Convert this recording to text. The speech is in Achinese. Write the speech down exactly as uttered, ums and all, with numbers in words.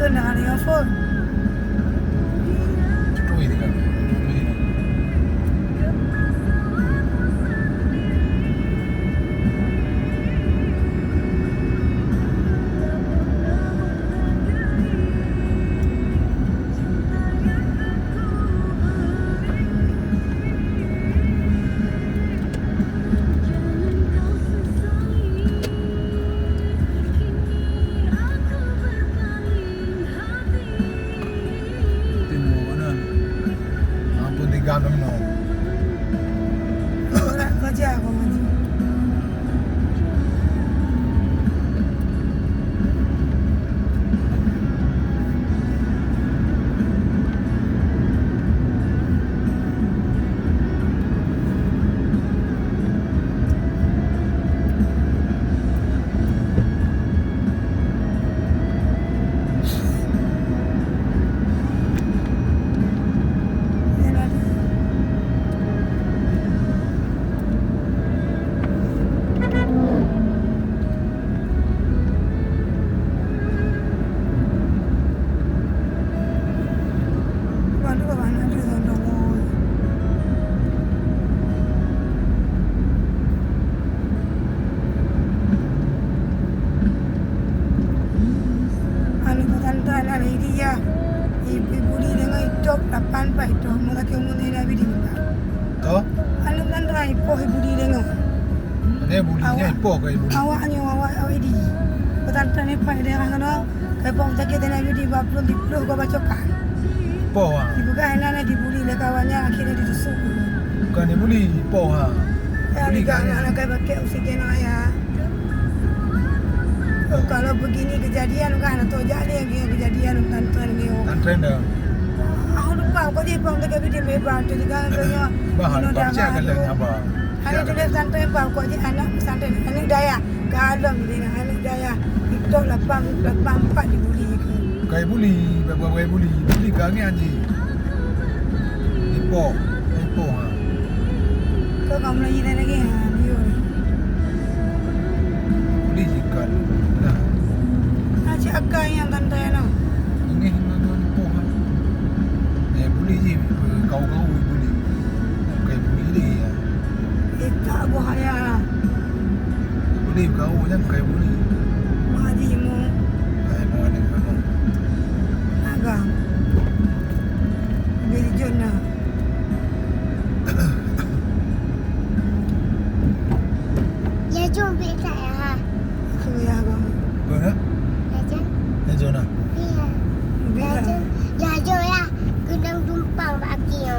Dah ada yang phone. Cukui tidak? Cukui tidak? Timu mana? Ampun tiga enam nol. Nak kerja aku ngaji. Anu pesantren Al-Hidayah, i, i Budi deungoe itôb lapan pat itôb, mu lakèe umur nyan Nabi di Mekah. Toh? Anu pesantren ipoh i Budi deungoe. Ada Budi nyan ipoh ke Budi? Awak nyoe, awak, awak Idi. Pesantren ipoh di daerah keunoe, ka ipoh sakét Nabi di bak plôh, di plôh gob bacokan. Ipoh, ah. Dipeugah inan di Budi lé kawan nyan, akhirnya ditusuk. Bukan di Budi, ipoh, ha. Ya, Budi di kan? Anak-anak pakai oksigen, ya. Kalau begini kejadian, kan, atau jadi yang kejadian, kan, kan, kan. Kan tren dah. Ah, lupa, kok dia pang tega video lebar tu juga, katanya. Bah, Ino lupa dah siapa mah, kata aduh. Apa? Ada tulis pesantren, bah, kok dia anak pesantren, anak dayah. Kalon dia, anak dayah. Itu lapan, lapan empat di Budi ke. Kai Budi, bak-bak Kai Budi. Budi ke angin aja. Ipoh, ipoh, ha. Kau kamu lagi dah lagi, ha, dia. Budi ikan. Nah. Nah, cik Akai yang tante no. Ini memang ipoh, ha. Eh, Budi je, kau-kau Budi. Kai Budi dia, ya. Eh, tak buah ya. Budi kau je, Kai Budi. Mak Haji mu. Kai Budi kamu. Agam. Beri Jun nah. Ya, jom pergi tak ya, ha? Aku ya, Bang. Apa, ha? Ya, jom. Ya, jom, nah. Iya. Pergi Ya, tak? Jom. Ya, jom, ya. Kena tumpang bak aki, ya.